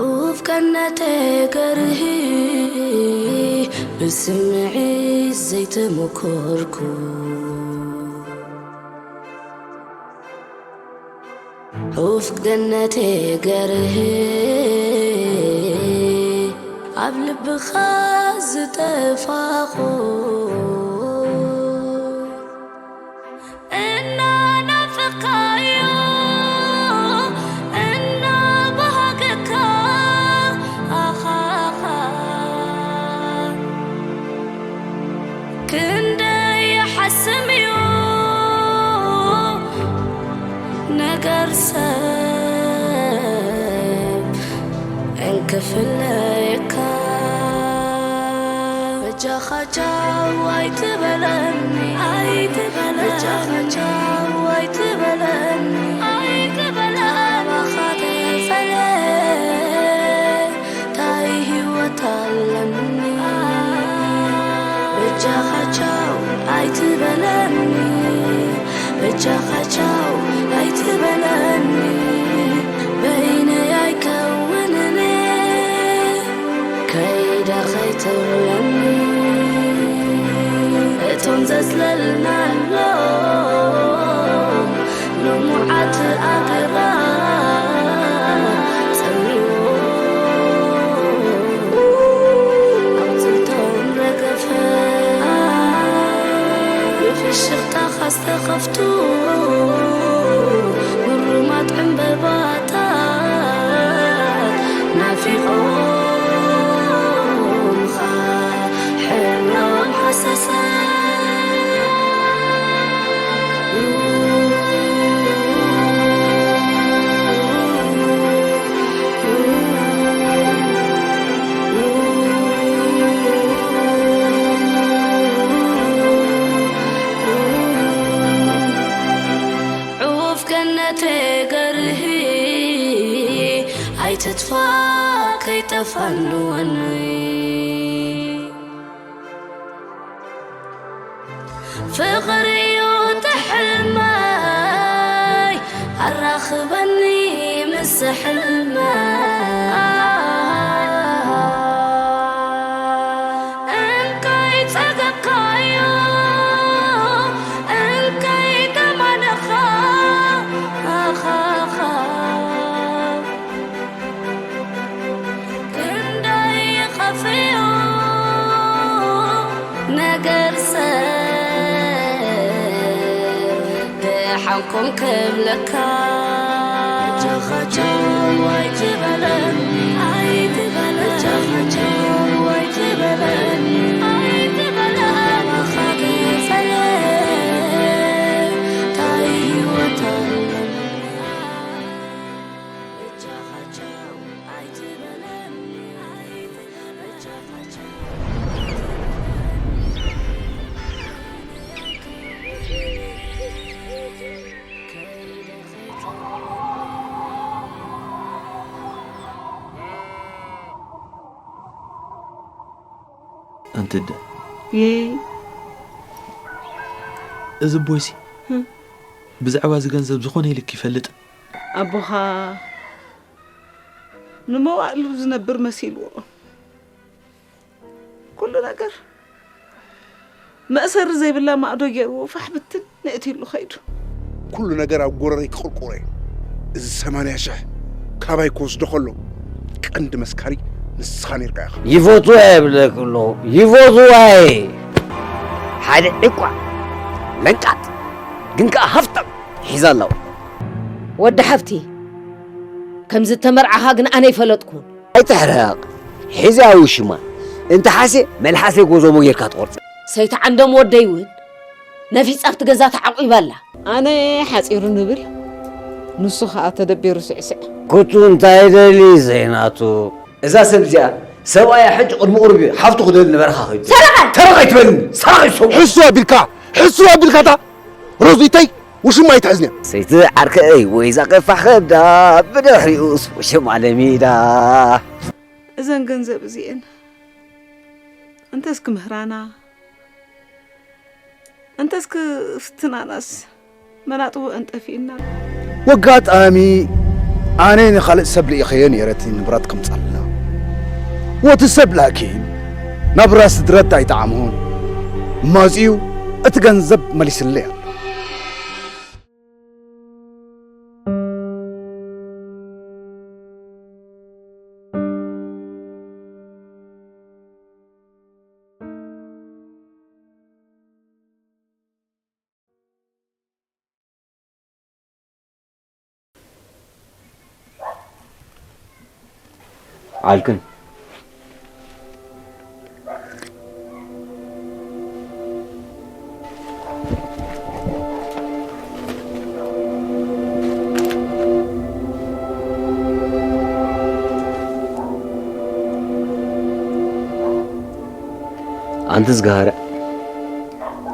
ኡፍ ቀነተ ገርሂ ብስምዒት ዘይተመኮርኩ። ኡፍ ገነተ ገርሂ ኣብ ልብኻ ዝጠፋኹ። እናናፈቕካዮ እናባሃገካ ኣኻኻ ክንደይ ይሓስም እዩ ነገር ሰብ እንክፍለየካ። በጃኻ ቻው ኣይትበለኒ፣ ኣይትበለኒ። በጃኻ ቻው ኣይትበለኒ፣ ኣይትበለኒ። ካባኻ ተፈልየ ታይ ህይወት ኣለኒ? በጃኻ ቻው ኣይትበለኒ፣ በጃኻ ቻው ኣይትበለኒ። በይነይ ኣይከውንን ከይደ ከይትብለኒ። እቶም ዘጽለልናሎም ልሙዓት ኣግራብ ጸልዎ ኣቑጽልቶም ረገፈ። ብፍሽኽታኻ ዝተኸፍቱ ግሩማት ዕምበባታት ናፊቖምኻ ሕብሮም ሃሰሰ። ዑፍ ገነተ ገርሂ ኣይትጥፋ ከይጠፋ ንወኒ። ፍቕሪ እዩ እቲ ሕልመይ ኣራኽበኒ ምስ ሕልመይ። እንካይ ጸገብካዮ እንካይ ደማነኻ ኣኻኻ። ክንደይ ይኸፍዮ ነገር ሰብ ደሓንኩም ክብለካ። ጃኻቻው ኣይትበለኒ፣ ኣይትበለኒ። ጃኻቻው ኣይትበለኒ፣ ኣይትበለኒ። ኣባኻ ገጸለ ታይ ህይወት ኣለኒ? ኣንቲ ኣደ፣ የይ። እዚ ኣቦይሲ፣ ህም። ብዛዕባ እዚ ገንዘብ ዝኾነ ኢልክ ይፈልጥ? ኣቦኻ ንመዋእሉ ዝነብር መሲልዎ፣ ኩሉ ነገር መእሰሪ ዘይብላ ማዕዶ ገይርዎ ፋሕ ብትን ነእትይሉ ኸይዱ። ኩሉ ነገር ኣብ ጎረረይ ክቕርቁሮ እየ። እዚ ሰማንያ ሽሕ ካባይ ክወስዶ ከሎ ቀንዲ መስካሪ ንስኻ ነርካ ኢኻ። ይፈትዋ እየ እብለኪ ኣለኹ፣ ይፈትዋ እየ። ሓደ ዕቋ ለንቃጥ ግን ከኣ ሃፍታም ሒዛ ኣላ። ወዲ ሓፍቲ፣ ከም ዝተመርዓኻ ግን ኣነ ኣይፈለጥኩን። ኣይትሕረቕ። ሒዝያ ውሽማ እንተ ሓስየ መልሓሰይ ጎዞሞ ጌርካ ትቖርጽ። ሰይቲ ዓንዶም ወደይ እውን ነፊጻ ኣብቲ ገዛ ተዓቂባ ኣላ። ኣነ ሓጺሩ ንብል፣ ንሱ ኸኣ ተደቢሩ ስዕስዕ። ኩቱ እንታይ ደሊ ዘይናቱ። እዛ ሰብ እዚኣ ሰብኣያ ሕጂ ቅድሚ ቁሩብ እዩ ሓፍቱ ክደሊ ንበረኻ ከይዱ። ሰረቐ! ሰረቐ ኣይትበልኒ። ሰረቐ ይሰው። ሕሱ ኣቢልካ፣ ሕሱ ኣቢልካ እታ ሮዚተይ ውሽማ ኣይትሕዝንያ። ሰይቲ ዓርከይ ወይ ዛቐፋሕ ከብዳ ብድሕሪኡስ ውሽማ ለሚዳ። እዘን ገንዘብ እዚኤን እንተስ ክምህራና እንተስ ክፍትናናስ መናጥቦ እንጠፊእና። ወጋጣሚ ኣነ ንኻልእ ሰብ ልኢኸዮ ነይረ እቲ ንብረት ከምጻልና። ወቲ ሰብ ላኪን ናብራ ስድረት ኣይጠዓሞን። መጺኡ እቲ ገንዘብ መሊስለይ ኣሎ። ዓልክን ኣንቲ ዝገሃረ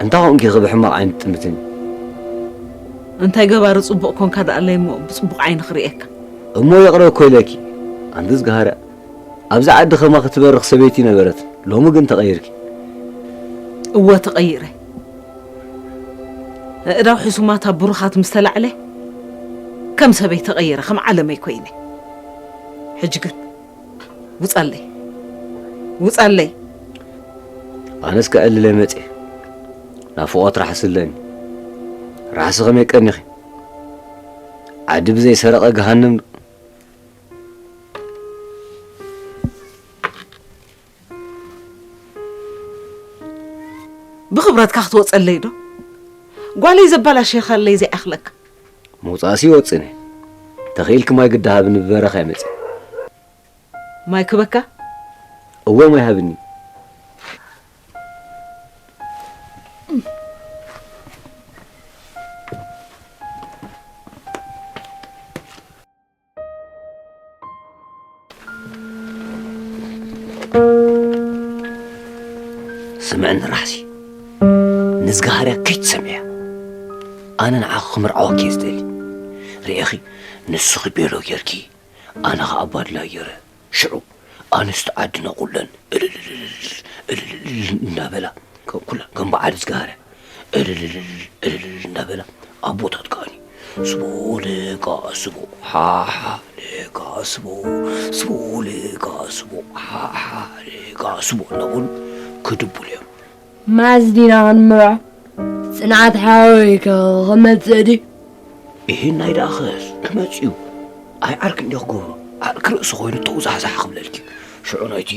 እንታይ ኾንኪ ኢኺ ብሕማቕ ዓይኒ ትጥምትኒ? እንታይ ገባሪ ጽቡቕ ኮንካ ደኣለይ እሞ ብጽቡቕ ዓይኒ ክርእየካ። እሞ ይቕረ እኮ ኢለኪ። ኣንቲ ዝገሃረ ኣብዚ ዓዲ ከማኺ ትበርኽ ሰበይቲ ነበረት፣ ሎሚ ግን ተቐይርኪ። እወ ተቐይረ። ኣእዳው ሕሱማት ኣብ ብሩኻት ምስ ተላዕለ ከም ሰበይ ተቐይረ፣ ከም ዓለመይ ኮይነ። ሕጂ ግን ውጻለይ፣ ውጻለይ። ኣነስ ከዕልለ መጽየ ናፍቖት ራሕሲ ኣለኒ። ራሕሲ ከመይ ቀኒኺ? ዓዲ ብዘይ ሰረቐ ገሃነም። ብኽብረትካ ክትወጸለይ ዶ? ጓለይ ዘባላሸኻለይ ዘይኣኽለካ። ምውጻእሲ ይወጽእኒ። ተኽኢልኪ ማይ ግዳ ሃብኒ ብበረኻ ይመጽእ። ማይ ክበካ? እወ ማይ ሃብኒ። ስምዕኒ ራሕሲ፣ ንዝጋሃርያ ከይትሰምዕያ። ኣነ ንዓኺ ክምርዓወኪ እየ ዝደሊ። ርኤኺ፣ ንስኺ ቤሎ ጌርኪ፣ ኣነ ኸዓ ባድላ ገይረ። ሽዑ ኣንስቲ ዓድና ኩለን እልልልልል እልልልል እናበላ፣ ከም ኩለን ከም በዓል ዝጋሃርያ እልልልል እልልልል እናበላ፣ ኣቦታት ከዓኒ ስቦ ለቃ ስቦ ሓሓ ለቃ ስቦ፣ ስቦ ለቃ ስቦ ሓሓ ለቃ ስቦ እናበሉ ክድብሉ እዮም። መዓዝ ዲና ክንምርዖ? ጽንዓት ሓወይ ከ ክመጽእ ድዩ? እሂ ናይ ደኣኸስ ክመጽእ እዩ። ኣይ ዓርኪ እንዲኹ ክገብሮ፣ ዓርኪ ርእሲ ኮይኑ ተውዛሕዛሕ ክብለልኪ። ሽዑ ናይቲ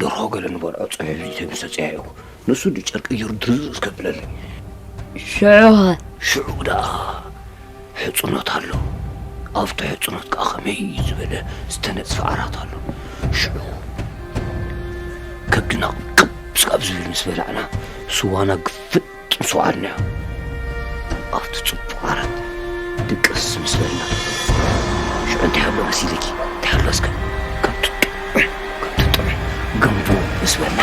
ደርሆ ገለ ንበልዖ ጸብሒ ሒዘ ምስ ተጸያየኹ፣ ንሱ ድጨርቂ ገይሩ ድርዝዝ ከብለለይ። ሽዑኸ? ሽዑ ደኣ ሕጽኖት ኣሎ። ኣብቲ ሕጽኖት ከኣ ከመይ ዝበለ ዝተነጽፈ ዓራት ኣሎ። ሽዑ ከብድና ቅብ ስጋብ ዝብል ምስ በላዕና፣ ስዋና ግፍጥ ምስ ወዓልናዮ፣ ኣብቲ ጽቡቕ ዓራት ድቅስ ምስ በልና፣ ሽዑ እንታይ ኣሎ መሲልኪ? እንታይ ኣሎ እስከ? ከምቲ ጥዑም፣ ከምቲ ጥዑም ገንቦ ምስ በልና።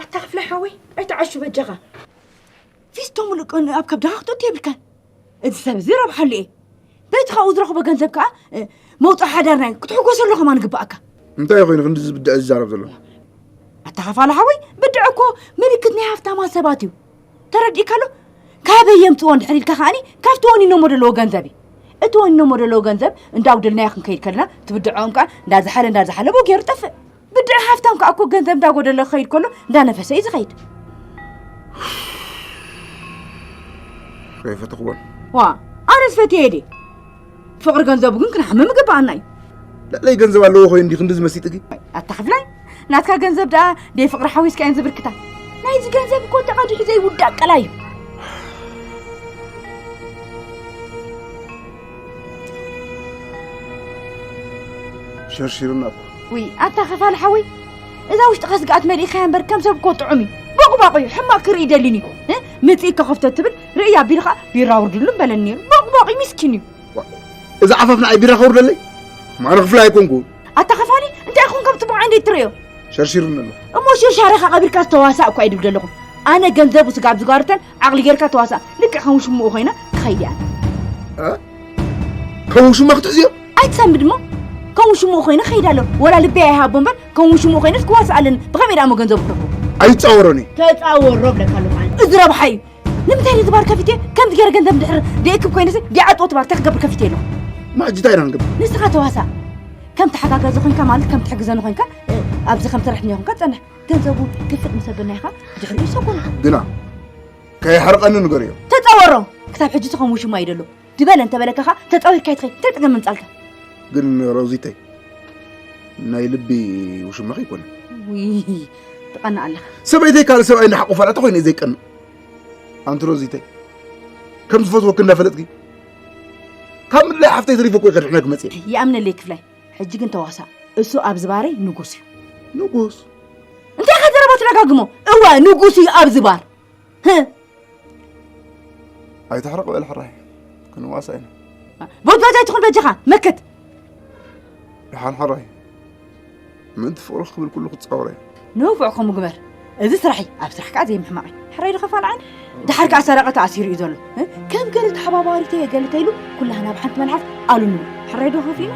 ኣታ ክፍለ ሓወይ ኣይትዓሹ በጃኻ። ፊስቶ ሙሉእ ቀን ኣብ ከብድኻ ክተእቱ የብልካን። እዚ ሰብ እዚ ረብሓሉ እየ። በይቲ ካብኡ ዝረኽቦ ገንዘብ ከኣ መውፅእ ሓዳርና እዩ ክትሕጎሰሉ ከማን ግባኣካ። እንታይ ኮይኑ ክንዲ ዝብድዐ ዝዛረብ ዘሎ? ኣታ ከፋለ ሓወይ ብድዐ እኮ ምልክት ናይ ሃፍታማ ሰባት እዩ። ተረዲእካ ኣሎ? ካበይ የምፅዎ እንድሕር ኢልካ ከኣኒ ካብቲ ወኒኖሞ ዘለዎ ገንዘብ እዩ። እቲ ወኒኖሞ ዘለዎ ገንዘብ እንዳጉደልናዮ ክንከይድ ከለና እቲ ብድዐኦም ከዓ እንዳዝሓለ እንዳዝሓለ ብኡ ገይሩ ጠፍእ። ብድዐ ሃፍታም ከዓ እኮ ገንዘብ እንዳጎደሎ ክኸይድ ከሎ እንዳነፈሰ እዩ ዝኸይድ። ከይፈተኽዎን ዋ ኣነስ ፈትየ ድየ? ፍቕሪ ገንዘቡ ግን ክንሓምም ይግብኣና እዩ። ልዕለይ ገንዘብ ኣለዎ ኮይኑ እንዲ ክንዲ ዝመሲጥኪ? ኣታ ክፍላይ ናትካ ገንዘብ ደኣ ደይ ፍቕሪ ሓዊስካ እየን ዝብርክታ። ናይዚ ገንዘብ እኮ ተቐዲሑ ዘይውዳእ ቀላይ እዩ። ሸርሺርና እኮ። ውይ ኣታ ከፋል ሓወይ እዛ ውሽጥኻ ስግኣት መሊእኻያ እምበር ከም ሰብ እኮ ጥዑም እዩ። ቦቕባቕ እዩ ሕማቕ ክርኢ ደሊን እዩ። እ? ምጽእ ከኸፍተ ትብል ርእያ ቢልኻ ቢራ ውርድሉ በለኒ ነይሩ። ቦቕባቕ እዩ ምስኪን እዩ። እዛ ዓፋፍ ንዓይ ቢራ ከውርደለይ? ማረ ክፍላ ኣይኮንኩ። ኣታ ከፋሊ እንታይ ኢኹም ከም ጽቡቕ ዓይንደይ ትርእዮ? ሸርሺሩኒ ኣሎ። እሞ ሽርሻረኻ ቀቢርካ ዝተዋሳእ እኳ ይድብል ዘለኹም። ኣነ ገንዘቡ ስጋብ ዝጓርተን ዓቕሊ ጌርካ ተዋሳእ። ልክዕ ከም ውሽምኡ ኮይና ትኸይድ እያ። እ? ከም ውሽማ ክትሕዝዮ? ኣይትሰምድ እሞ ከም ውሽምኡ ኮይነ ክኸይድ ኣሎ። ወላ ልበይ ኣይሃቦ እምበር ከም ውሽምኡ ኮይነስ ክዋሳእ ኣለኒ። ብኸመይ ደኣ እሞ ገንዘቡ ክረኽቦ? ኣይጻወሮን እየ። ተጻወሮ ብለካ ኣለኹ ኣነ። እዚ ረብሓ እዩ። ንምንታይ ነዚ ባር ከፊተ ከምዚ ገይረ ገንዘብ እንድሕር ደይክብ ኮይነሲ ዲዓጥዎ ትባር እንታይ ክገብር ከፊተ ኣለኹ? ማሕጂ እንታይ ኢና ንገብር? ንስኻ ተዋሳእ። ከም ተሓጋጋዚ ኮይንካ ማለት ከም ትሕግዘኒ ኮይንካ እ፣ ኣብዚ ከም ሰራሕተኛ ኮይንካ ትጸንሕ። ገንዘቡ ክፍጥ ምስ ኣበልና ኢኻ ድሕሪኡ ሰጎና። ግና ከይሓርቀኒ ንገርዮ። ተጻወሮ። ክሳብ ሕጂ እዚ ከም ውሽማ እዩ ደሎ። ድበለ እንተበለካ ኸኣ ተጻዊርካ ይትኸይ እንታይ ጥቅም ምምጻልካ? ግን ሮዚተይ ናይ ልቢ ውሽማኺ ይኮነ። ውይ ትቐንእ ኣለኻ። ሰበይተይ ካልእ ሰብኣይ እንዳሓቆፋ ላታ ኮይነ ዘይቀንእ። ኣንቲ ሮዚተይ ከም ዝፈትወኪ እንዳፈለጥኪ ካብ ምድላይ ሓፍተይ ተሪፈ እኮ ከድሕነኪ መጽእ። ይኣምነለይ ክፍላይ። ሕጂ ግን ተዋሳእ። እሱ ኣብ ዝባረይ ንጉስ እዩ። ንጉስ እንታይ ከዘረባ ትደጋግሞ? እወ ንጉስ እዩ ኣብ ዝባር። ህ ኣይተሕረቕ በል ሕራይ ክንዋሳ ኢና። ቦጃጅ ኣይትኹን በጃኻ መክት። ደሓን ሕራይ ምእንቲ ፍቕሪ ክብል ኩሉ ክጻወረ እየ። ንውፉዕ ከምኡ ግበር። እዚ ስራሕ እዩ። ኣብ ስራሕ ከዓ ዘይምሕማቕ እዩ። ሕራይ ዶ ከፋልዓኒ? ድሓር ከዓ ሰረቐ ተኣሲሩ እዩ ዘሎ። እ? ከም ገለ ተሓባባሪተ እየ ገለ ተይሉ ኩላህና ብሓንቲ መልሓስ ኣሉኒ። ሕራይ ዶ ከፊሉ?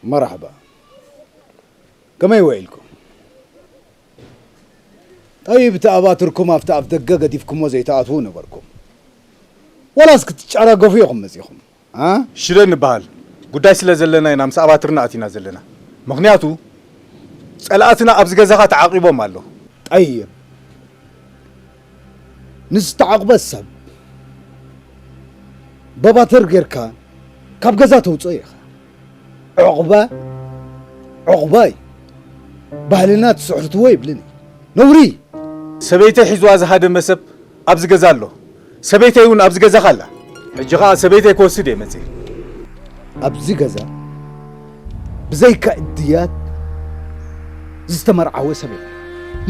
መርሓባ። ከመይ ውዒልኩም? ጠይብ፣ እቲ ኣባትርኩም ኣብቲ ኣፍ ደገ ገዲፍኩሞ ዘይትኣትዉ ነበርኩም። ዋላስ ክትጨራገፉ ኢኹም መጺኹም? ኣ? ሽደን ንበሃል። ጉዳይ ስለ ዘለና ኢና ምስ ኣባትርና ኣቲና ዘለና። ምኽንያቱ፣ ጸላእትና ኣብዚ ገዛኻ ተዓቂቦም ኣለዉ። ጠይብ። ንዝተዓቑበ ሰብ በባትር ጌርካ ካብ ገዛ ተውፅኦ ኢኻ። ዕቑባ ዕቑባ እዩ። ባህልና ትስሕትዎ ይብልን እዩ። ነውሪ እዩ። ሰበይተይ ሒዝዋ ዝሃደመ ሰብ ኣብዚ ገዛ ኣሎ። ሰበይተይ እውን ኣብዚ ገዛኻ ኣላ። ሕጂ ኸኣ ሰበይተይ ክወስድ እየ መጺኤ። ኣብዚ ገዛ ብዘይካ እድያት ዝተመርዓወ ሰብ የለን።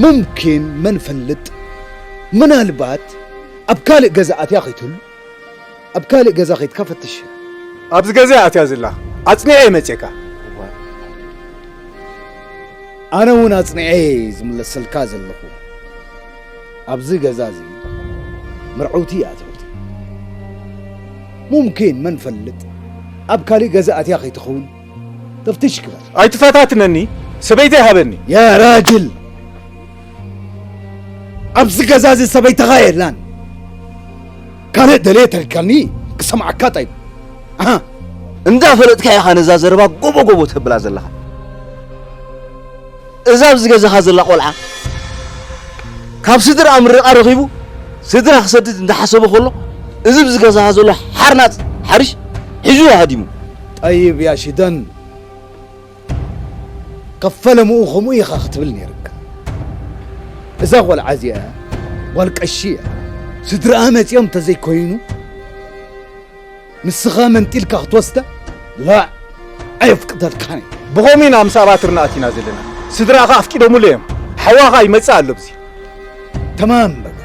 ሙምኪን መን ፈልጥ፣ ምናልባት ኣብ ካልእ ገዛ ኣትያ ከይትህሉ፣ ኣብ ካልእ ገዛ ከይድካ ፈትሽ። ኣብዚ ገዛ እያ ኣትያ ዘላ። ኣጽኒዐ እየ መጺኤካ። ኣነ እውን ኣጽኒዐ እየ ዝምለሰልካ ዘለኹ። ኣብዚ ገዛ እዚ መርዓውቲ እያ ትብልቲ። ሙምኪን መን ፈልጥ ኣብ ካልእ ገዛ ኣትያ ከይትኸውን ተፍትሽ ግበር። ኣይትፈታትነኒ፣ ሰበይተይ ሃበኒ። ያ ራጅል፣ ኣብዚ ገዛ እዚ ሰበይትኻ የላን። ካልእ ደልየ ተልካኒ ክሰምዓካ ጠይብ። ኣሃ። እንዳፈለጥካ ኢኻ ነዛ ዘረባ ጎቦ ጎቦ ተብላ ዘለኻ። እዛ ኣብዚ ገዛኻ ዘላ ቆልዓ ካብ ስድራኣ ምርቓ ረኺቡ ስድራ ክሰድድ እንዳሓሰበ ከሎ፣ እዚ ኣብዚ ገዛኻ ዘሎ ሓርናጽ ሓሪሽ ሒዙ ሃዲሙ። ጠይብ ያ ሽደን፣ ከፈለምኡ ከምኡ ኢኻ ክትብል ነይርካ። እዛ ቆልዓ እዚኣ ጓል ቀሺ እያ። ስድራኣ መጺኦም እንተዘይኮይኑ ንስኻ መንጢልካ ክትወስዳ ላዕ ኣየፍቅደልካን እየ። ብኸምኡ ኢና ምስ ኣባትርና ኣቲና ዘለና። ስድራኻ ኣፍቂዶምሉ እዮም። ሓዋኻ ይመጽእ ኣሎ ብዚ። ተማም በቃ።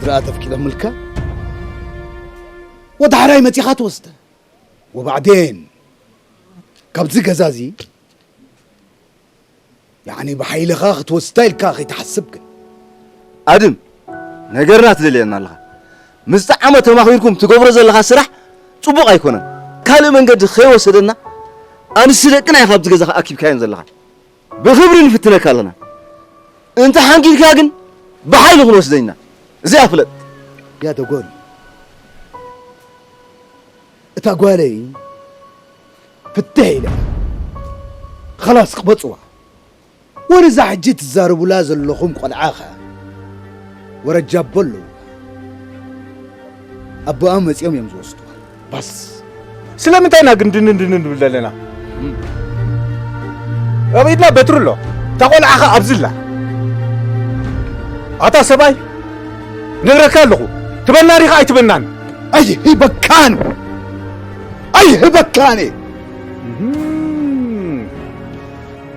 ድኣ ተፍቂዶምልካ ወደ ሓራይ መጺኻ ትወስደ። ወባዕዴን ካብዚ ገዛ እዚ ያዕኒ ብሓይልኻ ክትወስዳ ኢልካ ከይትሓስብ ግን። ኣድም፣ ነገርና ትደልየና ኣለኻ። ምስ ጣዕመ ተማኺርኩም ትገብሮ ዘለኻ ስራሕ ጽቡቕ ኣይኮነን። ካልእ መንገዲ ከይወሰደና ኣንስቲ ደቅና ኢኻ ኣብዚ ገዛ ኣኪብካየን ዘለኻ። ብኽብሪ ንፍትነካ ኣለና። እንተ ሓንጊድካ ግን ብሓይሊ ክንወስደን ኢና። እዚኣ ፍለጥ። ያ ደጎል፣ እታ ጓለይ ፍትሕ ኢለ ኸላስ ክበጽዋ። ወርዛ ሕጂ ትዛረቡላ ዘለኹም ቆልዓ ኸ ወረጃ ኣቦ ኣለዎ። ኣቦኣ መጺኦም እዮም ዝወስድዋ። ባስ። ስለምንታይ ኢና ግን ድንን ድንን ንብል ዘለና? ኣብ ኢድና በትሪ ኣሎ። እታ ቆልዓ ኸ ኣብዚ ኣላ። ኣታ ሰብኣይ፣ ነግረካ ኣለኹ። ትበናን ኢኻ ኣይትበናን? ኣይህበካን። ኣይህበካን። እህም።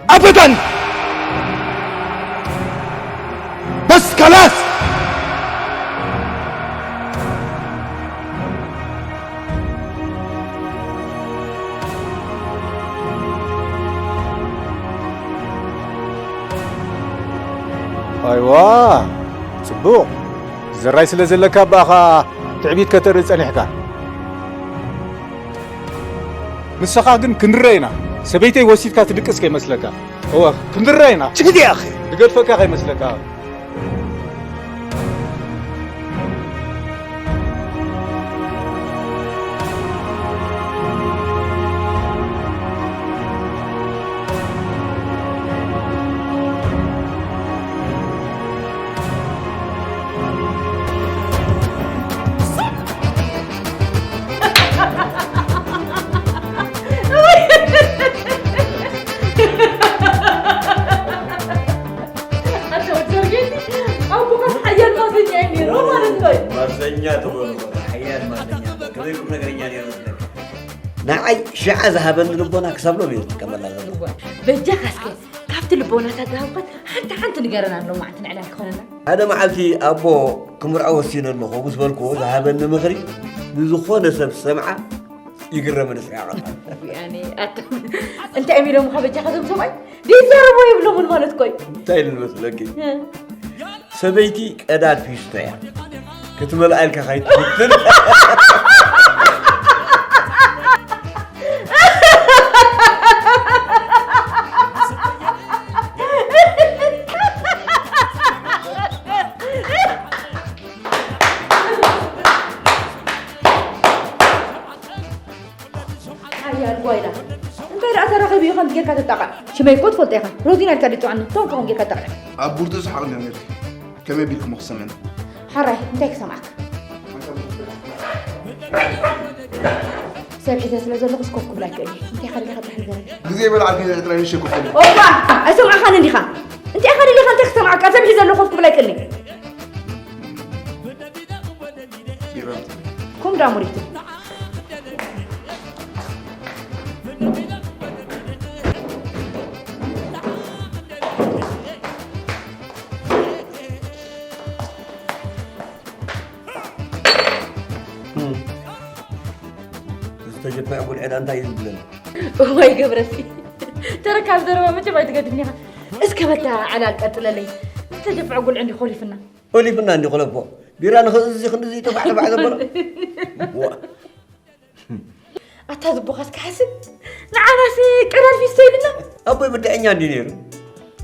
أبدًا! بس خلاص! ኣይዋ፣ ጽቡቕ። ዘራይ ስለ ዘለካ እባ ኸኣ ትዕቢት ከተርኢ ጸኒሕካ። ንስኻ ግን ክንርእ ኢና። ሰበይተይ ወሲድካ ትድቅስ ከይመስለካ። እወ፣ ክንርእ ኢና። ችህዲ ኣኺ። ንገድፈካ ከይመስለካ። ኣታ ወዲ ሰርጌቲ፣ ኣቦኻስ ሓያል ማዘኛ እዩ ነይሩ ማለት ነው። ማዘኛ ትበሉ፣ ሓያል ማዘኛ። ከመይ ቁም ነገረኛ ነይሩ ዝብለካ። ንዓይ ሽዓ ዝሃበኒ ልቦና ክሳብ ሎሚ እዩ ዝጥቀመላ ዘሎ። እዋ፣ በጃኻ እስከ ካብቲ ልቦናታት ዝሃብኳት ሓንቲ ሓንቲ ንገረና ኣሎ መዓልቲ ንዕላል ክኾነና። ሓደ መዓልቲ ኣቦ ክምርዖ ወሲነ ኣለኹ ምስ በልኩዎ ዝሃበኒ ምኽሪ ንዝኾነ ሰብ ዝሰምዓ ይግረምን እስካ ያቐርባል። ያኔ ኣታ እንታይ እዮም ኢሎምኻ በጃኻ እዞም ሰብኣይ? ዘይዛረቡ የብሎምን ማለት እኮ እዩ። እንታይ ኢሉ መስለኪ? እ። ሰበይቲ ቀዳድ ፊስቶ እያ። ክትመልኣ ኢልካ ከይትፍትን። ሓያል ጓይላ። እንታይ ደኣ ተራኺቡ እዩ ከምዚ ጌርካ ተጣቕዕ? ሽመይ እኮ ትፈልጦ ኢኻ። ሮዚና ኢልካ ድጥዕኒ፣ ቶም ከኹም ጌርካ ተጣቕዕ። ኣብ ቡርቱ ዝሓቕ እንዲዮም ጌርኪ። ከመይ ቢልኩሞ ክሰምዕን? ሓራይ፣ እንታይ ክሰምዓካ? ሰብ ሒዘ ስለ ዘለኹስ ኮፍ ክብል ኣይክእልን እየ። እንታይ ኢኻ ደሊኻ ጥራሕ ንገረኒ። ግዜ በልዓልኪ ጥራሕ ንሸኩ። ኦባ፣ ኣይሰምዓኻን እንዲኻ። እንታይ ኢኻ ደሊኻ፣ እንታይ ክሰምዓካ? ሰብ ሒዘ ኣለኹ ኮፍ ክብል ኣይክእልን እየ። ይረም። ኩም ዳሙሪቱ። ዝተጀመዐ ጉልዒ ዳ እንታይ እዩ ዝብለኒ? እዋይ ገብረሲ፣ ተረካብ ዘረባ መቸም ኣይትገድን ኢኻ። እስከ በታ ዕላል ቀጥለለይ። ዝተጀመዐ ጉልዒ እንዲ ኮሊፍና። ኮሊፍና እንዲ ኮለፎ። ቢራ ንኽእዝዚ ክንድዚ ይጥፋዕ ጥፋዕ ዘበሎ። ዋ። ኣታ ዝቦኻስ ክሓስብ፣ ንዓናሲ ቀዳል ፊስቶ ኢልና። ኣቦይ ብድዐኛ እንዲ ነይሩ።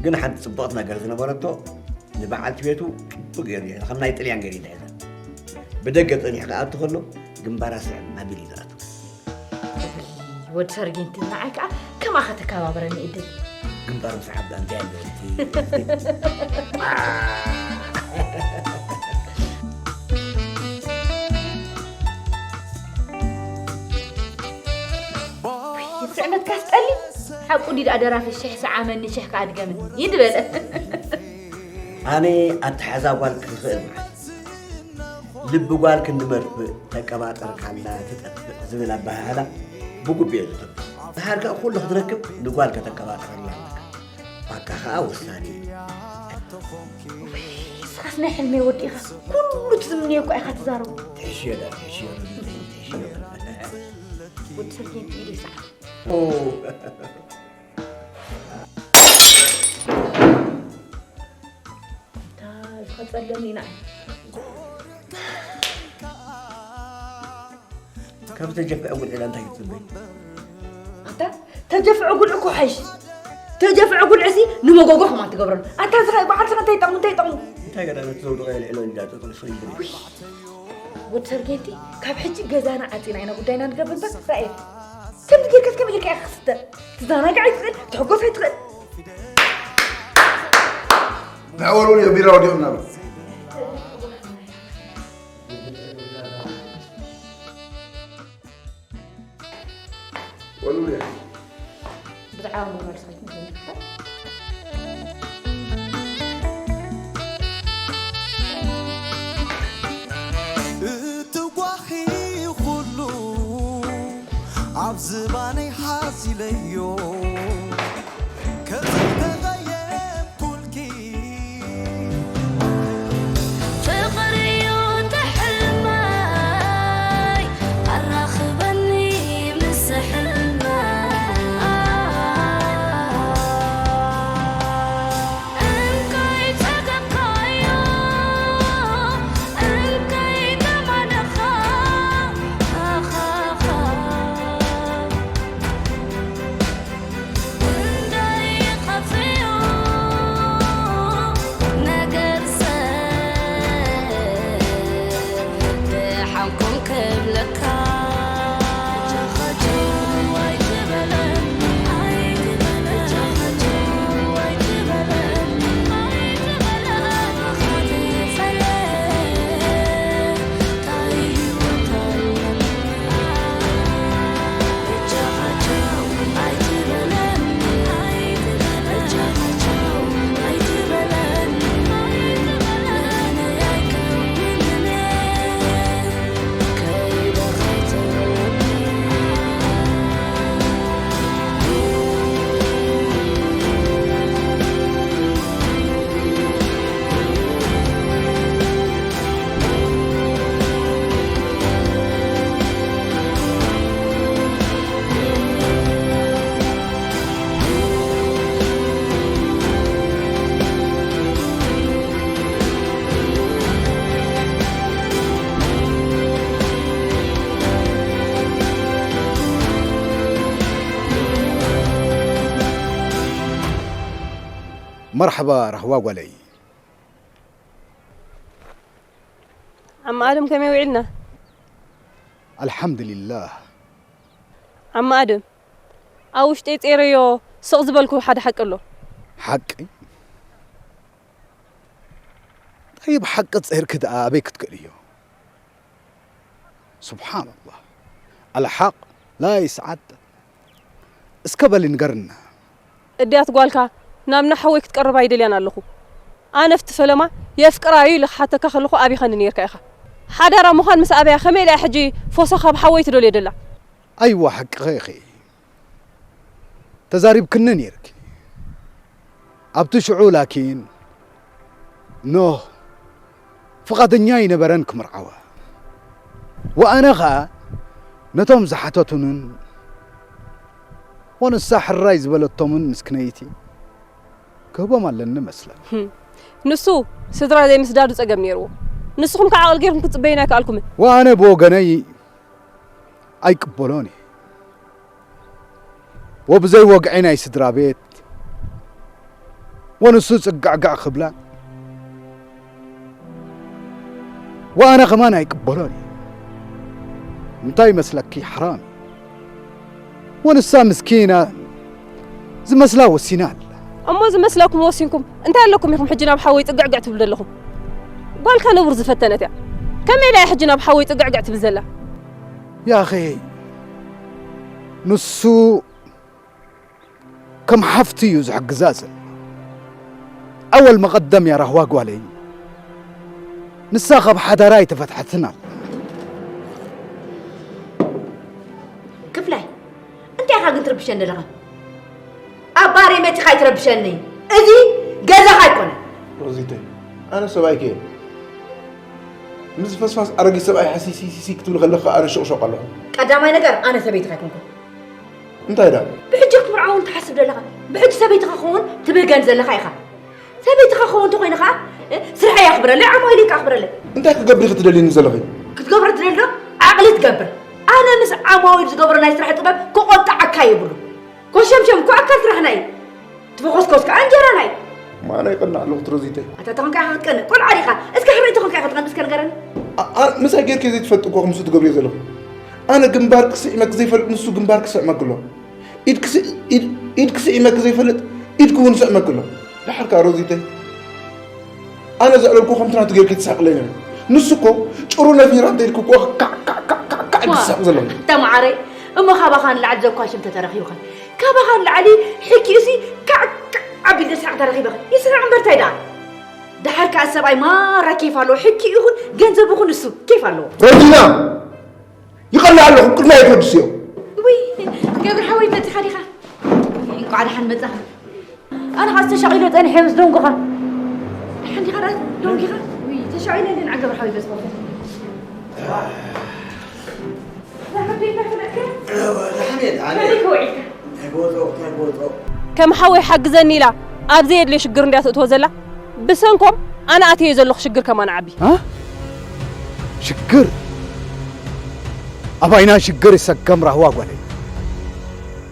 ግን ሓንቲ ጽቡቕቲ ነገር ዝነበረቶ፣ ንበዓልቲ ቤቱ ጽቡቕ ገይሩ ይሕዛ፣ ከም ናይ ጥልያን ገይሩ ይሕዛ። ብደገ ጸኒሑ ክኣቱ ከሎ፣ ግንባራ ስዕም ኣቢሉ እዩ ዝኣቱ። ወዲ ሰርጊንቲ ንዓይ ከኣ ከማኻ ተከባብረኒ እድል። ግንባር ምስ ዓባ እንታይ ኣለዎ እቲ? ስዕመትካስ ጠሊ ሓቁ እንዲ ደኣ ደራፊ ሽሕ ሰዓመኒ ሽሕ ከኣ ድገምኒ ይድበለ። ኣነ ኣተሓዛ ጓል ክኽእል ማለት ልቢ ጓል ክንዲ መርፍእ ተቀባጠርካላ ትጠፍእ ዝብል ኣበሃህላ ብጉብኤ ዝጥብ። ድሓር ከኣ ኩሉ ክትረክብ ንጓል ከተቀባጥረላ ኣለካ። ባካ ከኣ ወሳኒ እዩ። እሳ ካስ ናይ ሕልመይ ወዲእኻ ኩሉ ትዝምንዮ እኳ ኢኻ ትዛረቡ። ትሕሽዮ ዳ ትሕሽዮ፣ ትሕሽዮ። ወዲ ሰብ ጌንቲ ኢደ ይስዓብ። ኦ። እንታይ ዝኸጸለኒ ኢና። ካብ ተጀፍዐ ጉልዒ እንታይ ክትጽበይ? ኣታ ተጀፍዐ ጉልዒ እኮ ሓይሽ። ተጀፍዐ ጉልዒ ሲ ንመጎጎ ከማን ትገብረሉ። ኣታ እዚ ኸ በዓል ስኻ እንታይ ይጠቕሙ፣ እንታይ ይጠቕሙ? እንታይ ገዳ ነቲ ዘውድቐ ልዕሎ እንዳ ጠጠው ሰው ይብል። ውይ፣ ወዲ ሰርጌንቲ፣ ካብ ሕጂ ገዛና ዓጺና ኢና ጉዳይና ንገብር እምበር፣ ራእየ። ከምዚ ጌርካስ ከመይ ጌርካ ኢኻ ክስተ? ትዘናጋዕ ኣይትኽእል፣ ትሕጎስ ኣይትኽእል። ንዕወሉ ንዮ ቢራ ወዲቑና ኣሎ። ወሉልያ። ብዛዕባ ሞራል ሳይት ንኽንፍጠር። እቲ ጓኺ ኩሉ ኣብ ዝባነይ ሓዚለዮ። ከም ዝተቐየምኩልኪ። ፍቕሪ'ዩ እቲ ሕልመይ፣ ኣራኽበኒ ምስ ሕልመይ። እንካይ ጸገምካዮ፣ እንካይ ተማለኻ። መርሓባ ራህዋ ጓለይ። ዓም ኣደም ከመይ ውዒልና? ኣልሓምዱሊላህ። ዓም ኣደም፣ ኣብ ውሽጠይ ጼረዮ ስቕ ዝበልኩ ሓደ ሓቂ ኣሎ። ሓቂ? ጠይብ፣ ሓቂ ጼርኪ ደኣ ኣበይ ክትክእልዮ? ሱብሓነላህ። ኣልሓቅ ላ ይስዓድ። እስከ በሊ ንገርና። እድያት ጓልካ ናብ ናሓወይ ክትቀርብ ኣይደልያን ኣለኹ። ኣነ ፍቲ ፈለማ የፍቅራ እዩ ኢለ ክሓተካ ከለኹ ኣቢኸኒ ነይርካ ኢኻ። ሓዳራ ምዃን ምስ ኣበያ ከመይ ኢላ እያ ሕጂ ፎሶ ካብ ሓወይ ትደልዮ ደላ? ኣይዋ ሓቅኺ ኢኺ። ተዛሪብክኒ ነይርኪ። ኣብቲ ሽዑ ላኪን ኖህ ፍቓደኛ ኣይነበረን ክምርዓዋ። ወኣነ ኸኣ ነቶም ዝሓተቱንን ወንሳ ሕራይ ዝበለቶምን ምስክነይቲ ክህቦም ኣለኒ መስለኒ። ህም። ንሱ ስድራ ዘይምስዳዱ ጸገም ነይርዎ። ንስኹም ከ ዓቕሊ ጌርኩም ክትጽበዩና ኣይከኣልኩምን። ወኣነ ብወገነይ ኣይቅበሎን እየ። ወብዘይ ወግዒ ናይ ስድራ ቤት ወንሱ ጽግዕግዕ ክብላ ወኣነ ከማን ኣይቅበሎን እየ። እንታይ ይመስለኪ? ሓራም እዩ። ወንሳ ምስኪና ዝመስላ ወሲና ኣላ። እሞ ዝመስለኩም ወሲንኩም እንታይ ኣለኩም ኢኹም ሕጂ ናብ ሓወይ ጽግዕግዕ ትብሉ ዘለኹም? ጓልካ ነውር ዝፈተነት እያ። ከመይ ኢላ እያ ሕጂ ናብ ሓወይ ጽግዕግዕ ትብል ዘላ? ያኺ ንሱ ከም ሓፍቲ እዩ ዝሕግዛ ዘሎ። ኣወል መቐደም እያ ራህዋ ጓለይ። ንሳ ካብ ሓዳራ ኣይተፈትሐትን ኣላ። ክፍላይ፣ እንታይ ኢኻ ግን ትርብሸኒ ዘለኻ? ኣብ ባሬ መጺኻ ኣይትረብሸኒ። እዚ ገዛኻ ኣይኮነን። ሮዚተይ፣ ኣነ ሰብኣይኪ እየ። ምስ ፈስፋስ ኣረጊት ሰብኣይ ሓሲሲሲሲ ክትብል ከለኻ ኣነ ሾቕሾቕ ኣለኹ። ቀዳማይ ነገር ኣነ ሰበይትኻ ኣይኮንኩን። እንታይ ዳ? ብሕጂ ክትምርዓውን ትሓስብ ዘለኻ ብሕጂ ሰበይትኻ ክኸውን ትብህገን ዘለኻ ኢኻ። ሰበይትኻ ክኸውን እንተኾይነ ኸዓ ስርሐይ ኣኽብረለይ፣ ዓማዊለይ ከኣ ኣኽብረለይ። እንታይ ክገብር ኢኺ ትደልይኒ ዘለኺ? ክትገብሮ ትደሊ ዶ? ዓቕሊ ትገብር። ኣነ ምስ ዓማዊል ዝገብሮ ናይ ስራሕ ጥበብ ክቖጥዓካ የብሉ። ኮሸምሸም እኮ ኣካል ስራሕና እዩ። ትፈኾስኮስ ከኣ እንጀራና እዩ። ማና ይቐናዕ ኣለኹ ትሮዚተይ። ኣታ ተኾንካ ኢኻ ክትቀንእ፣ ቆልዓ ዲኻ? እስከ ሕራይ ተኾንካ ኢኻ ትቐንእ እስከ ንገረኒ። ምሳይ ጌርኪ ዘይትፈልጢ እኮ ኢኹም ንሱ ትገብርዮ ዘለኹም። ኣነ ግንባርኪ ስዒመ ዘይፈልጥ ንሱ ግንባርኪ ስዕመኪ ኣሎ። ኢድኪ ስዒመኪ ዘይፈልጥ ኢድኪ እውን ስዕመኪ ኣሎ። ደሓር ከኣ ሮዚተይ ኣነ ዘዕለልኩ ከምቲ ናቱ ጌርኪ ትሳቕለይ ነይሩ። ንሱ እኮ ጭሩ ነፊራ እንተ ኢልኪ እኮ ካዕ ካዕ ካዕ ካዕ ካዕ ኢልኪ ትስሕቂ ዘለኺ። ተማዓረይ እሞ ካባኻ ንላዕሊ ዘኳሽም ተተረኺቡኸ ካባኻ ንላዕሊ ሕኪኡሲ ካዕ ካዕ ኣቢሉ ዘስሕቕ ተረኺበኸ ይስሕቕ እምበር እንታይ ደኣ። ደሓር ከኣ ሰብኣይ ማራ ኬፍ ኣለዎ ሕኪኡ ይኹን ገንዘቡ ይኹን ንሱ ኬፍ ኣለዎ። ሮዚና ይቐልዕ ኣለኹ ቅድሚያ ኣይትወድስዮ። ውይ ገብረ ሓወይ መጺኻ ዲኻ? እንቋዕ ደሓን መጻኻ። ኣነ ኸኣ ተሻቒለ ጸኒሐ ምስ ደንጉኻ። ደሓን ዲኻ ደኣ ደንጊኻ? ውይ ተሻቒለ እንደ ንዓ ገብረ ሓወይ በዝኾ። ከም ሓወይ ሓግዘኒ ኢላ ኣብ ዘየድልዮ ሽግር እንድያ ተእትዎ ዘላ። ብሰንኮም ኣነ ኣትየዮ ዘለኹ ሽግር ከማን ዓቢ። ሽግር? ኣባይና ሽግር ይሰከም ራህዋ ጓለይ።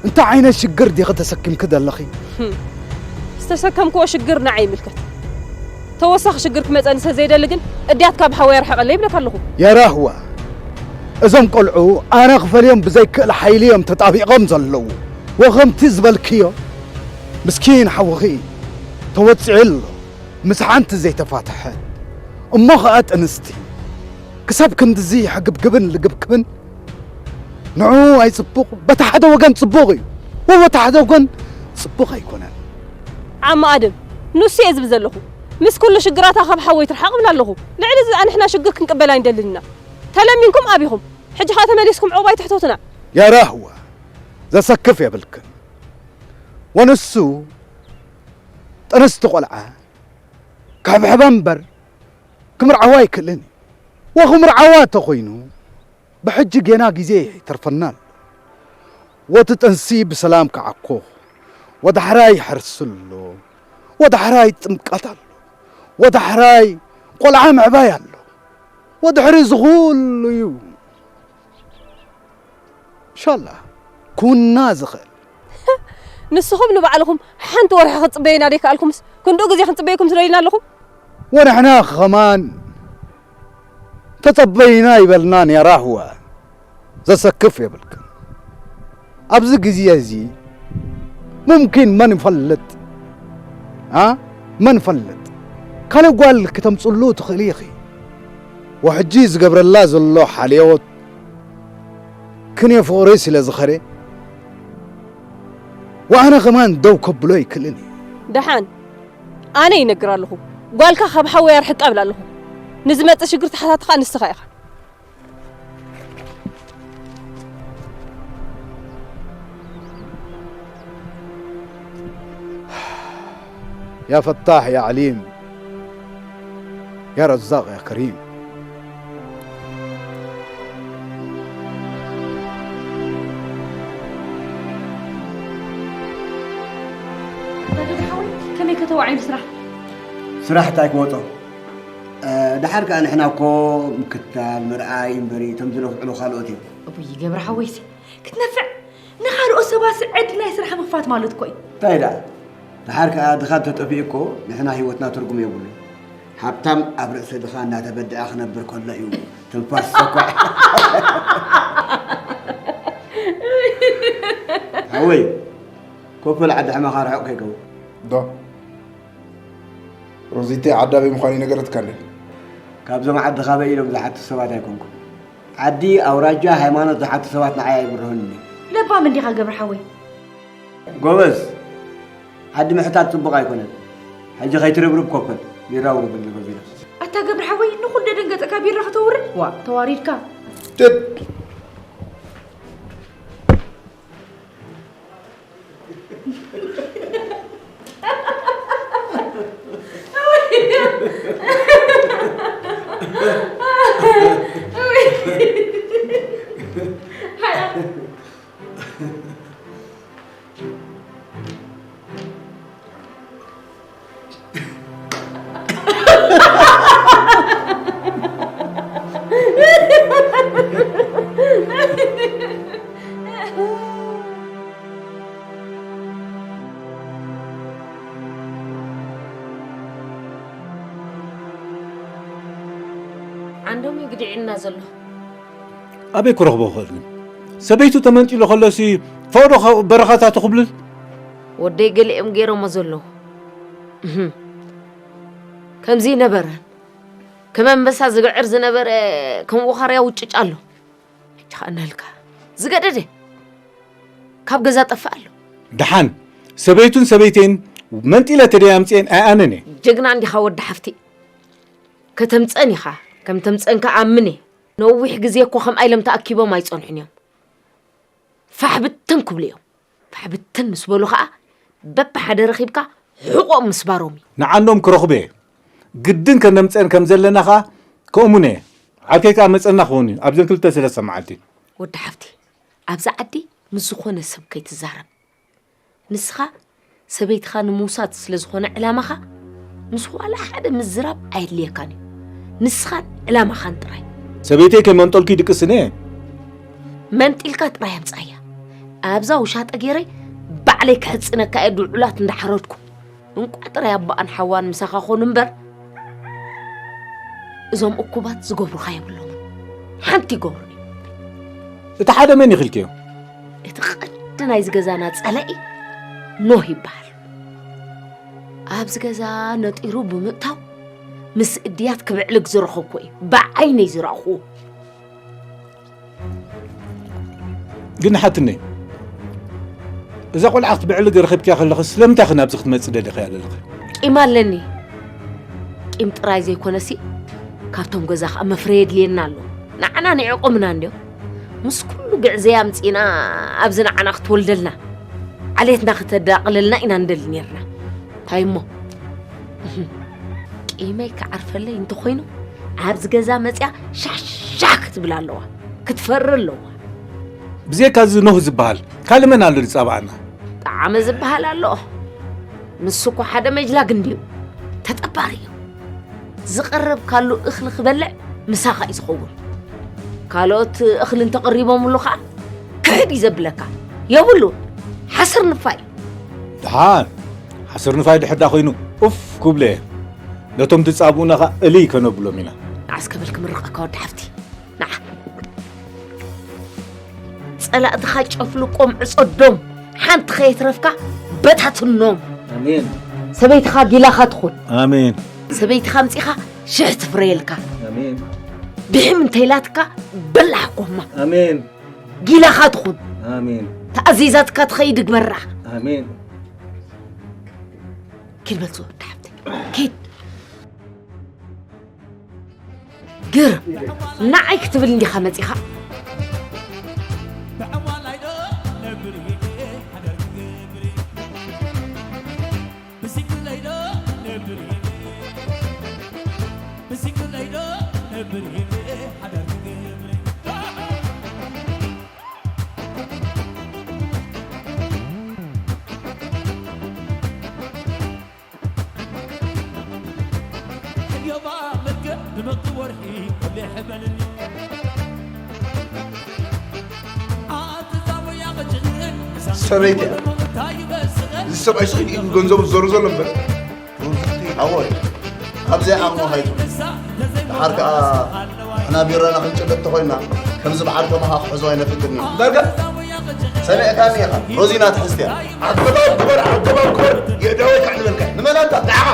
እንታይ ዓይነት ሽግር ዲኺ ተሰኪምኪ ዘለኺ? ዝተሰከምክዎ ሽግር ንዓይ ይምልከት። ተወሳኺ ሽግር ክመፀኒ ስለ ዘይደሊ ግን እድያት ካብ ሓወይ ኣርሕቐለይ ይብለካ ኣለኹ። የራህዋ፣ እዞም ቆልዑ ኣነ ክፈልዮም ብዘይክእል ሓይሊ እዮም ተጣቢቖም ዘለዉ። ወኸምቲ ዝበልክዮ ምስኪን ሓውኺ ተወፂዑ ኣሎ ምስ ሓንቲ ዘይተፋትሐት። እሞ ኸኣ ጥንስቲ ክሳብ ክንድዚ ሕግብግብን ልግብክብን ንዑ ኣይጽቡቕ፣ በታ ሓደ ወገን ጽቡቕ እዩ፣ ወበታ ሓደ ወገን ጽቡቕ ኣይኮነን። ዓሚ ኣደም፣ ንሱ እየ ዝብል ዘለኹ። ምስ ኩሉ ሽግራታ ካብ ሓወይ ትርሓቕ እብል ኣለኹ። ልዕሊ እዚ ንሕና ሽግር ክንቅበል ኣይንደልን ኢና። ተለሚንኩም ኣቢኹም። ሕጂ ኸኣ ተመሊስኩም ዕቑብ ኣይትሕተቱና። ያ ራህዋ፣ ዘሰክፍ የብልክን። ወንሱ ጥንስቲ ቆልዓ ክሕብሕባ እምበር ክምርዓዋ ኣይክእልን እዩ። ወክምርዓዋ እንተኾይኑ ብሕጂ ጌና ግዜ ይተርፈና ኣሎ። ወቲ ጥንሲ ብሰላም ክዓኩኽ፣ ወዳሕራይ ሕርሲ ኣሎ፣ ወዳሕራይ ጥምቀት ኣሎ፣ ወዳሕራይ ቆልዓ ምዕባይ ኣሎ። ወድሕሪ እዚ ኩሉ እዩ ኢንሻላህ ክውና ዝኽእል። ንስኹም ንባዕልኹም ሓንቲ ወርሒ ክትጽበዩና ደይከኣልኩምስ ክንድኡ ግዜ ክንጽበየኩም ትደልዩና ኣለኹም? ወንሕና ኸማን ተጸበይና ይበልና ኔራ ህወ ዘሰክፍ የብልክን። ኣብዚ ግዜ እዚ ሙምኪን መን ይፈልጥ ኣ መን ይፈልጥ ካልእ ጓል ክተምጽሉ ትኽእሊ ኢኺ። ወሕጂ ዝገብረላ ዘሎ ሓልዮት ክንዮ ፍቕሪ ስለ ዝኸደ ወኣነ ኸማን ደው ከብሎ ኣይክእልን እየ። ደሓን ኣነ ይነግር ኣለኹ። ጓልካ ካብ ሓወይ ኣርሕቃ እብል ኣለኹ። ንዝመጽእ ሽግር ተሓታቲ ኸኣ ንስኻ ኢኻ። يا فتاح يا عليم يا رزاق يا كريم. ከመይ ከተዋዒሉ ስራሕ? ስራሕ እንታይ ክወጾ? ደሓር ከኣ ንሕና እኮ ምክታል ምርኣይ እምበሪ እቶም ዝነፍዕሉ ካልኦት እዮም። እቡይ ገብረ ሓወይሲ ክትነፍዕ ንኻልኦት ሰባትሲ ዕድል ናይ ስራሕ ምኽፋት ማለት እኮ እዩ። እንታይ ደኣ ደሓር ከኣ ድኻ እንተጠፊኡ እኮ ንሕና ህይወትና ትርጉም የብሉን። ሃብታም ኣብ ርእሲ ድኻ እናተበድዐ ክነብር ከሎ እዩ ትንፋስ ሰኳዕ። ሓወይ ኮፈል ዓዲ ሕማኻ ርሑቕ ከይከውን። ዶ ሮዚተይ ዓዲ ኣበይ ምዃኑ ይነገረትካ እንዴ? ካብዞም ዓዲ ካበይ ኢሎም ዝሓቱ ሰባት ኣይኮንኩን። ዓዲ፣ ኣውራጃ፣ ሃይማኖት ዝሓቱ ሰባት ንዓይ ኣይብርሁንን እዮም። ለባም እንዲኻ ገብረ ሓወይ። ጎበዝ፣ ዓዲ ምሕታት ጽቡቕ ኣይኮነን። ሕጂ ከይትርብርብ ኮፈል፣ ቢራ ውርደልኒ ሮዚና። ኣታ ገብረ ሓወይ ንኹሉ ደንገጸካ ቢራ ከተውርድ ዋእ ተዋሪድካ። ድድ ዓንዶም እዩ ግዲዕና ዘሎ። ኣበይ ክረኽቦ ክእል ግን? ሰበይቱ ተመንጢሉ ከሎሲ ፈቕዶ ከ-፣ በረኻታቱ ክብልል? ወደይ ገሊኦም ገይሮሞ ዘለዉ። እህም። ከምዚ ነበረ። ከም ኣንበሳ ዝግዕር ዝነበረ ከም ወኻርያ ውጭጭ ኣሎ። ሕጂ ኸኣ እናልካ ዝገደደ ካብ ገዛ ጠፍእ ኣሎ። ደሓን፣ ሰበይቱን ሰበይተይን መንጢለ ተደይ ኣምጽኤን ኣይ ኣነን እየ። ጀግና እንዲኻ ወዲ ሓፍቲ። ከተምጸን ኢኻ፣ ከም ተምጸን ከኣ ኣምን እየ። ነዊሕ ግዜ እኮ ከምኣ ኢሎም ተኣኪቦም ኣይጸንሑን እዮም። ፋሕ ብትን ክብሉ እዮም። ፋሕ ብትን ምስ በሉ ኸኣ በብሓደ ረኺብካ ሕቖኦም ምስባሮም እዩ። ንዓኖም ክረኽቦ እየ። ግድን ከነምጸን ከም ዘለና ኸኣ ከእሙን እየ። ዓርከይ ከኣ መጸና ክኸውን እዩ፣ ኣብዘን ክልተ ሰለስተ መዓልቲ። ወዲ ሓፍቲ፣ ኣብዛ ዓዲ ምስ ዝኾነ ሰብ ከይትዛረብ። ንስኻ ሰበይትኻ ንምውሳድ ስለ ዝኾነ ዕላማኻ፣ ምስ ዋላ ሓደ ምዝራብ ኣየድልየካን እዩ። ንስኻን ዕላማኻን ጥራይ። ሰበይተይ ከይመንጠልኩ ይድቅስን እየ። መንጢልካ ጥራይ ኣምጻያ። ኣብዛ ውሻጠ ገይረ ባዕለይ ክሕጽነካ እየ፣ ድዑላት እንዳሓረድኩ። እንቋ ጥራይ ኣቦኣን ሓዋን ምሳኻ ኮኑ እምበር፣ እዞም እኩባት ዝገብሩኻ የብሎምን። ሓንቲ ይገብሩን እዮም። እቲ ሓደ መን ይኽልክዮ? እቲ ቀንዲ ናይዚ ገዛና ጸላኢ ኖህ ይበሃል። ኣብዚ ገዛ ነጢሩ ብምእታው፣ ምስ እድያት ክብዕልግ ዝረኸብኩ እዩ። ብዓይነይ ዝረኣኹዎ። ግን ሓትነይ፣ እዛ ቆልዓ ክትብዕልግ ረኺብክያ ከለኺ ስለምንታይ ኢኺ ናብዚ ክትመጽእ ደሊኽያ ዘለኺ? ቂም ኣለኒ። ቂም ጥራይ ዘይኮነሲ፣ ካብቶም ገዛ ኸኣ መፍረ የድልየና ኣሎ። ንዓና ንዕቆምና እንድዮም። ምስ ኩሉ ግዕዘያ ኣምጺእና ኣብዚ ንዓና ክትወልደልና፣ ዓሌትና ክተዳቕለልና ኢና ንደሊ ኔርና። እንታይ እሞ? ቂመይ ክዓርፈለይ እንተኾይኑ፣ ኣብዚ ገዛ መጽያ ሻሻ ክትብል ኣለዋ። ክትፈሪ ኣለዋ። ብዘይካ እዚ ኖህ ዝበሃል ካልእ መን ኣሎ ዝጻባኣና? ጠዓመ ዝበሃል ኣሎ። ንሱ እኮ ሓደ መጅላግ እንድዩ። ተጠባሪ እዩ። ዝቐረብካሉ እኽሊ ክበልዕ ምሳኻ እዩ ዝኸውን። ካልኦት እኽሊ እንተቐሪቦምሉ ኸኣ ክሕድ እዩ ዘብለካ። የብሉ። ሓስር ንፋይ። ደሓን። ሓስር ንፋይ ድሕር ዳ ኮይኑ ኡፍ ክብሉ እየ። ነቶም ዝጻብኡና ኸኣ እልይ ከነብሎም ኢና። ንዓስ ከብል ክምርቐካ ወዲ ሓፍቲ። ንዓ። ጸላእትኻ ጨፍልቆም ዕጸዶም። ሓንቲ ከየትረፍካ በታትኖም። ኣሜን። ሰበይትኻ ጊላኻ ትኹን። ኣሜን። ሰበይትኻ ኣምጺኻ ሽሕ ትፍረየልካ። ኣሜን። ድሕም እንተይላትካ በላሕ ጎማ። ኣሜን። ጊላኻ ትኹን። ኣሜን። ተኣዚዛትካ ትኸይድ ግበራ። ኣሜን። ኪድ በል ዝወዲ ሓብተይ። ኪድ። ግርም። ንዓይ ክትብል እንዲኻ መጺኻ? ሰበይቲ እያ። እዚ ሰብኣይ ስቕ ኢሉ ገንዘቡ ዝዘሩ ዘሎ እምበር። ኣወይ፣ ኣብዚኣ ዓቕሚ ከይቱ። ደሓር ከኣ ንሕና ቢራና ክንጭልጥ ተኾይንና፣ ከምዚ በዓል ከማኻ ክሕዞ ኣይነፍቅድን ኢና። ዳርጋ ሰሚዕካኒ ኢኻ። ሮዚና ትሕዝትያ። ኣገባብ ግበር፣ ኣገባብ ግበር። የእዳወይ ካዕ ንበልካ። ንመን ኣንታ? ንዓኻ።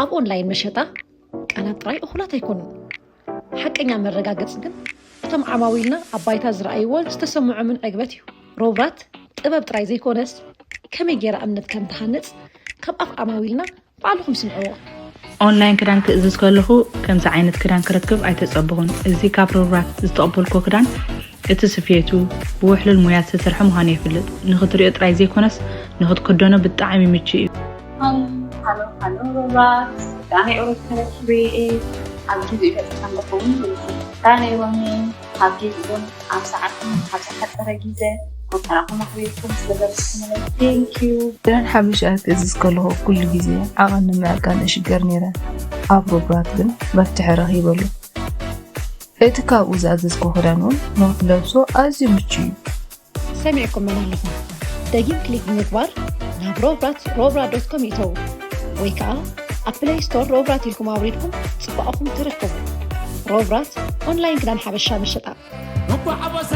ኣብ ኦንላይን መሸጣ ቃላት ጥራይ እኹላት ኣይኮኑን። ሓቀኛ መረጋገጺ ግን እቶም ዓማዊልና ኣብ ባይታ ዝረኣይዎን ዝተሰምዖምን ዕግበት እዩ። ሮብራት ጥበብ ጥራይ ዘይኮነስ ከመይ ገይራ እምነት ከም ትሃንጽ ካብ ኣፍ ዓማዊልና ባዕልኹም ስምዕዎ። ኦንላይን ክዳን ክእዝዝ ከለኹ ከምዚ ዓይነት ክዳን ክረክብ ኣይተጸበኹን። እዚ ካብ ሮብራት ዝተቐበልኩ ክዳን እቲ ስፌቱ ብውሕሉል ሙያ ዝተሰርሐ ምዃኑ የፍልጥ። ንኽትሪኦ ጥራይ ዘይኮነስ ንኽትክደኖ ብጣዕሚ ምቹእ እዩ። ሃሎ ሃሎ ሮብራት ዳና ኤውሮፕ ተረኪበ እየ። ኣብ ግዜኡ በፂሐ ኣለኹ እውን ይብል ዳና ሮኒ ኣብ ግዜኡን ኣብ ሰዓቱን ኣብ ዝሓፀረ ግዜ ቆጠራኹም ኣኽቢርኩም ስለዘብፅሕኩምለይ thank you። ክዳን ሓበሻ ክእዝዝ ከለኹ ኩሉ ግዜ ዓቐን ንምዕቃን እሽገር ነይረ። ኣብ ሮብራት ግን መፍትሒ ረኺበሉ። እቲ ካብኡ ዝኣዘዝኩ ክዳን እውን ንኽትለብሶ ኣዝዩ ምቹእ እዩ። ሰሚዕኩመን ኣለኹም። ደጊም ክሊክ ብምግባር ናብ ሮብራት ሮብራት ዶት ኮም ይእተዉ ወይ ከዓ ኣብ ፕለይ ስቶር ሮብራት ኢልኩም ኣውሪድኩም ፅባቐኹም ተረከቡ። ሮብራት ኦንላይን ክዳን ሓበሻ መሸጣ። እኳ ሓጎሰ